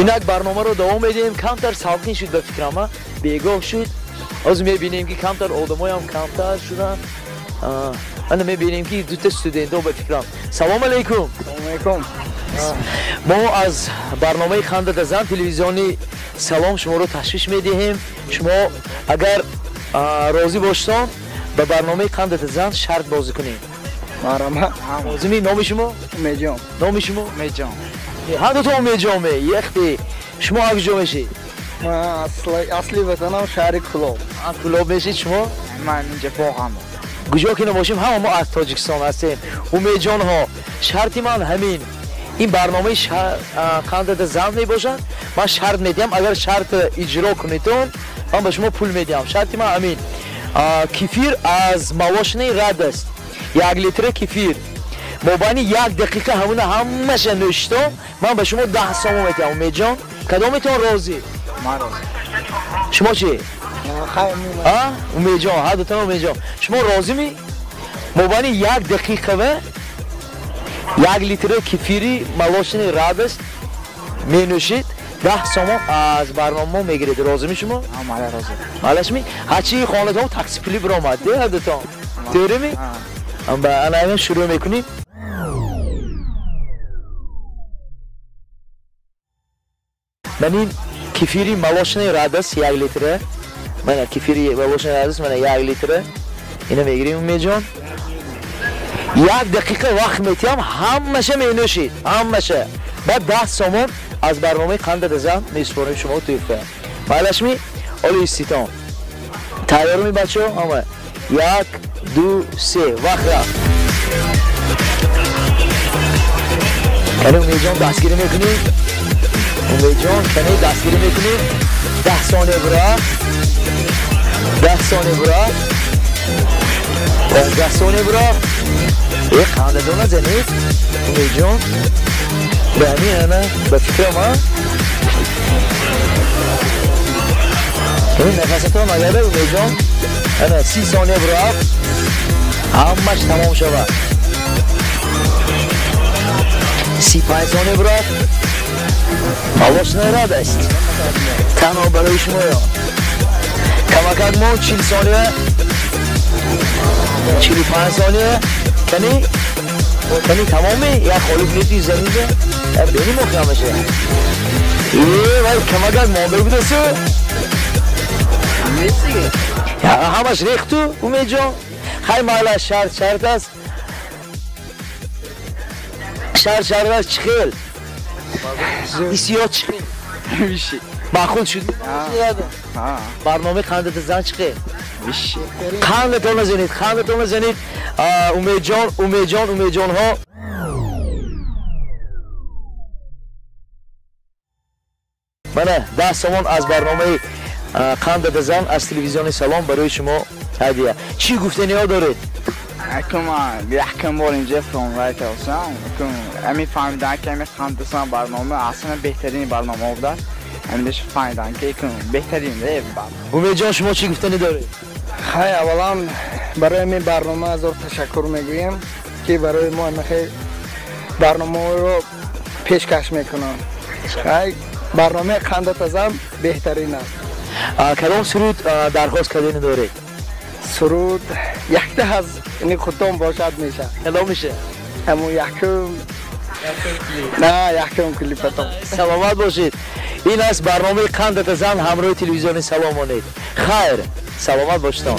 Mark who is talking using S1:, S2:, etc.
S1: Инак барномаро давом медиҳем. Камтар салқин шуд ба фикрам, бегоҳ шуд. Ҳозир мебинем ки камтар одамоям камтар шуданд. Ана мебинем ки дута студентҳо ба фикрам. Салом алейкум.
S2: Салом алейкум.
S1: Мо аз барномаи Хандата зан телевизиони Салом шуморо ташвиш медиҳем. Шумо агар розӣ бошед ба барномаи Қандата зан шарт бозӣ кунем.
S2: Марҳамат.
S1: Розими? Номи шумо?
S2: Умедҷон.
S1: Номи шумо?
S2: Умедҷон.
S1: Ҳар дуто Умедҷон ме. Яхте. Шумо аз куҷо мешед?
S2: Ман асли ватанам шаҳри Кӯлоб.
S1: Кӯлоб мешед шумо?
S2: Ман инҷа боғам.
S1: Куҷо ки набошем, ҳама мо аз Тоҷикистон ҳастем. Умедҷонҳо, шарти ман ҳамин. Ин барномаи Қандата зан мебошад. Ман шарт медиҳам, агар шарт иҷро кунедон, ман ба шумо пул медиҳам. Шарти ман ҳамин. Кефир аз молочный Радость. 1 литр кефир. Мобайни 1 дақиқа ҳамуна ҳамаша нӯшито, ман ба шумо 10 сомон медиҳам. Умедҷон, кадометон розӣ?
S2: Ман розӣ.
S1: Шумо чӣ? Умедҷон, ҳар дутон Умедҷон. Шумо розимӣ? Мобайни 1 дақиқа ва 1 литр кефири молочный Радость менӯшид, 10 сомон аз барнома мегиред. Розими шумо?
S2: Мале розӣ.
S1: Малашми? Ҳарчи хонатон такси пули биромад, де ҳар дутон. То'рими? Ба ана шурӯъ мекунем. Ман ин кефири молочный Радость 1 литра. Мана кефири молочный Радость, мана 1 литра. Ина мегирем, Умедҷон. 1 дақиқа вақт метиҳам, ҳамаша менӯшид, ҳамаша. Баъд 10 сомон аз барномаи Қандата зан месупорем шумо тӯҳфа. Майлашми? Оли иститон. Тайёрми бачаҳо? Ҳама. 1, 2, 3. Вақт рафт. Кани Умедҷон дастгирӣ мекунӣ? Умедҷон, кани дастгирӣ мекунӣ? 10 сония бурафт. 10 сония бурафт. 15 сония бурафт. Э, қандатона занед. Умедҷон. Ба ҳамин ана ба фикрам, а? Нафасатон нагада, Умедҷон. Ана 30 сония бурафт. Ҳамаш тамом шавад. 35 сония бурафт. Молочная Радость. Танҳо барои шумоён. Камакак мо 40 сония, 45 сония. Кани? Кани тамоми? Як холик нети заминда. Бени мо ҳамаша. Э, вай камакак монда будасу? Ҳамаш рехту, Умедҷон. Хай майла, шарт шарт аст. Шарт шарт аст, чӣ хел? Ҳиссиёт чӣ хел? Маъқул шуд? Барномаи Қандата зан чӣ хел? Қандатона занед, қандатона занед. Умедҷон, Умедҷон, Умедҷонҳо. Мана 10 сомон аз барномаи Қандата зан аз телевизиони Салом барои шумо ҳадия. Чӣ гуфтаниҳо доред?
S2: Акум якум бор инҷа фронлайт ҳастам. Акум ами фаҳмидан ки ами Қандата зан барнома аслан беҳтарин барнома будааст. Ами фаҳмидан ки акум беҳтарин.
S1: Умедҷон, шумо чӣ гуфтанӣ доред?
S2: Хай, аввалан барои ин барнома азор ташаккур мегӯем ки барои мо ҳамаи барномаҳоро пешкаш мекунанд. Хай, барномаи Қандата зан беҳтарин аст.
S1: Кадом суруд дархост кардани доред?
S2: Суруд якта аз ини худтон бошад мешавад.
S1: Кадом мешавад?
S2: Ҳамун якум. На, якум клипатон.
S1: Саломат бошед. Ин аст барномаи Қандата зан ҳамроҳи телевизиони Салом монед. Хайр, саломат бошедон.